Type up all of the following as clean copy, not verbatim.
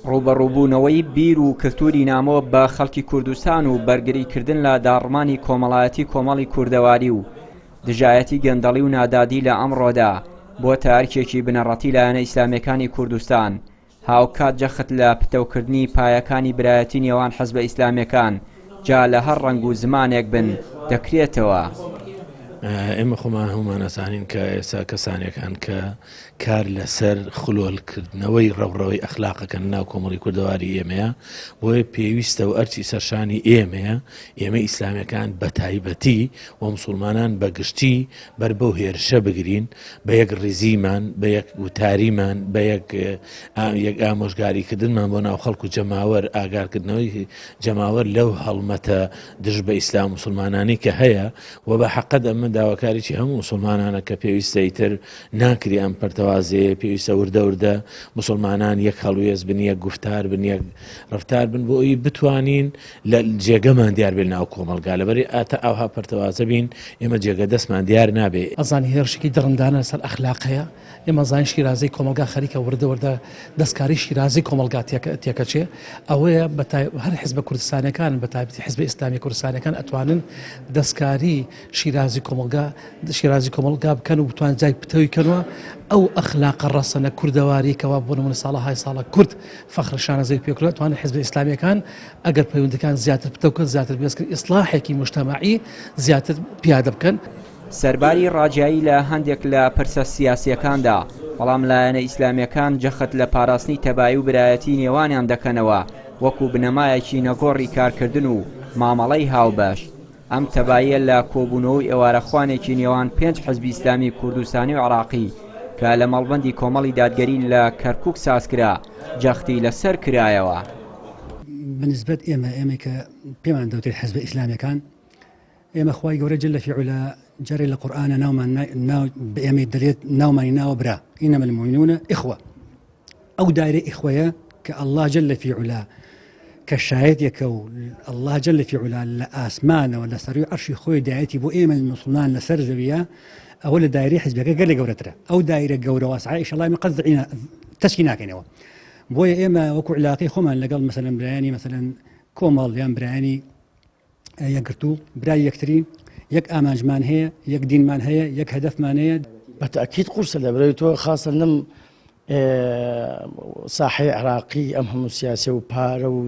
ڕووبەڕووبوونەوەی بیر و کلتوری نامۆ بە خەڵکی کوردستان و بەرگریکردن لە داڕمانی کۆمەڵایەتی کۆمەڵی کوردەواری و دژایەتی گەندەڵی و نادادی لە ئەمڕۆدا بۆتە ئەرکێکی بنەڕەتی لایەنە ئیسلامیەکانی کوردستان هاوکات جەخت لە پتەوکردنی پایەکانی برایەتی نێوان حزبە ئیسلامیەکان جا لە هەر ڕەنگ و زمانێک بن دەکرێتەوە. ئێمە خۆمان هەموومان ئەزانین کە ئێستا کەسانێک هەن کە کار لەسەر خلۆلکردنەوەی ڕەوڕەوەی ئەخلاقەکەن ناو کۆمەڵی کوردەواری ئێمەیە بۆیە پێویستە و ئەرچی سەرشانی ئێمەیە ئێمە ئیسلامیەکان بە تایبەتی و مسلمانان بە گشتی بەر بەو هێرشە بگرین بە یەک ڕیزیمان بە یەک وتاریمان بە یەک یەک ئامۆژگاریکردنمان بۆ ناو خەڵک و جەماوەر ئاگارکردنەوەی جەماوەر لەو هەڵمەتە دژ بە ئیسلام مسلمانانی کە هەیە و بە حەقەت ئەمە داواکاریی هەموو مسلمانانە کە پێویستە ئیتر ناکری ئەم پەرتەوازەیە پێویستە وردە وردە مسلمانان یەک هەڵوێست بن یەک گوفتار بن یەک ڕفتار بن بۆ ئەوی بتوانین لە جێگەمان دیار بێت ناو کۆمەڵگا لەبەری ئاتە ئاوها پەرتەوازە بین ئێمە جێگە دەستمان دیار نابێ. ئەزانی هێرشێکی دڕندانە لەسەر ئەخلاق هەیە، ئێمە ئەزانین شیرازەی کۆمەڵگا خەریکە وردە وردە دەستکاری شیرازەی کۆمەڵگا تێکەچێ، ئەوەیە بە هەر حزبە کوردستانیەکان بە تایبەتی حزبە ئیسلامیە کوردستانیەکان ئەتوانن دەستکاری شیرازی کۆمەڵگا شیرازی کۆمەڵگا بکەن و بتوان جای پتەوی کەنەوە ئەو ئەخلاقە ڕەسەنە کوردەواری کەوا بۆ نمونە ساڵەهای ساڵە کورد فەخر شانازی پێکرا توانن حزبە ئیسلامیەکان ئەگەر پەیوەندەکان زیاتر پتەو بکەن زیاتر بێزکرد ئیسلاحێکی مجتەمەعی زیاتر پیادە بکەن. سەرباری ڕاجیایی لە هەندێک لە پرسە سیاسییەکاندا، بەڵام لایەنە ئیسلامییەکان جەخت لە پاراستنی تەبایی و برایەتیی نێوانیان دەکەنەوە وەکو بنەمایەکی نەگۆڕی کارکردن و مامەڵەی هاوبەش. ئەم تەباییە لە کۆبوونەوە و ئێوارەخوانێکی نێوان پێنج حزبی ئیسلامی کوردستانی و عێراقی کە لە مەڵبەندی کۆمەڵی دادگەری لە کەرکوک سازکرا، جەختی لەسەر کرایەوە. بە نیسبەت ئێمە، ئێمەی کە پێمان دەوترێت حزبە ئیسلامیەکان، ئێمە خوای گەورە جل فی علا جارێ لە قورئانە ناومان ناو بە ئێمەی دەلێت ناومانی ناوە برا انما المؤمنون اخوە ئەو دایرە ئیخوەیە کە اللە جل فی علا کە شایەتێکە و اللە جل فی علا لە ئاسمانەوە لە سەروی عەرشی خۆی دایەتی بۆ ئێمە مسلمان لەسەر زەویە ئەوە لە دایرەی حزبەکە گەلێ گەورەترە ئەو دایرە گەورە واسعە ئیشەڵا ئێمە قەت تەسکی ناکەینەوە بۆیە ئێمە وەکو علاقەی خۆمان لەگەڵ مەسەلەن برایانی مەسەلەن کۆمەڵ یان برایانی یەکگرتوو برای یەکترین یەک ئامانجمان هەیە یەک دینمان هەیە یەک هەدەفمان هەیە. بە تەئکید قورسە لەبەرئەوەی تۆ خاسە لەم ساحەی عێراقی ئەم هەموو سیاسە و پارە و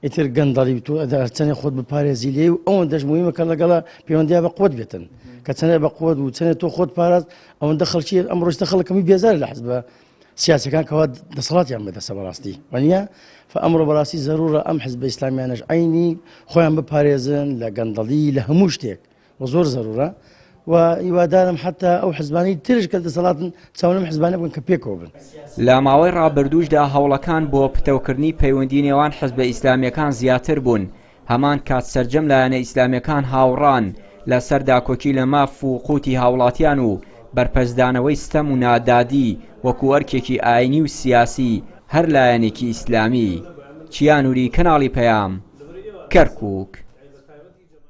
ئیتر گەندەڵی و تۆ هەرچەنێ خۆت بپارێزی لێی و ئەوەندەش موهیمە کە لەگەڵە پەیوەندیا بە قوت بێتن کە چەنێ بە قوت و چەنێ تۆ خۆت پاراست ئەوەندە خەڵکی ئەمڕۆشتە خەڵکەمی بێزار لە حزبە سیاسەکان کەوا دەسەڵاتیان بەدەستە بەڕاستی وانە فئەمڕۆ بەڕاستی زەرورە ئەم حزبە ئیسلامیانەش عینی خۆیان بپارێزن لە گەندەڵی لە هەموو شتێک و زۆر زەرورە و هیوادارم حتا ئەو حزبانی ترش کە دەسەڵاتن چاونم حزبانە بکەن کە پێکەوە بن. لە ماوەی ڕابردووشدا هەوڵەکان بۆ پتەوکردنی پەیوەندی نێوان حزبە ئیسلامییەکان زیاتر بوون، هەمان کات سەرجەم لایەنە ئیسلامییەکان هاوڕان لەسەر داکۆکی لە ماف و قوتی هاوڵاتیان و بەرپەرچدانەوەی ستەم و نادادی وەکو ئەرکێکی ئاینی و سیاسی هەر لایەنێکی ئیسلامی. چیا نوری، کەناڵی پەیام، کەرکوک.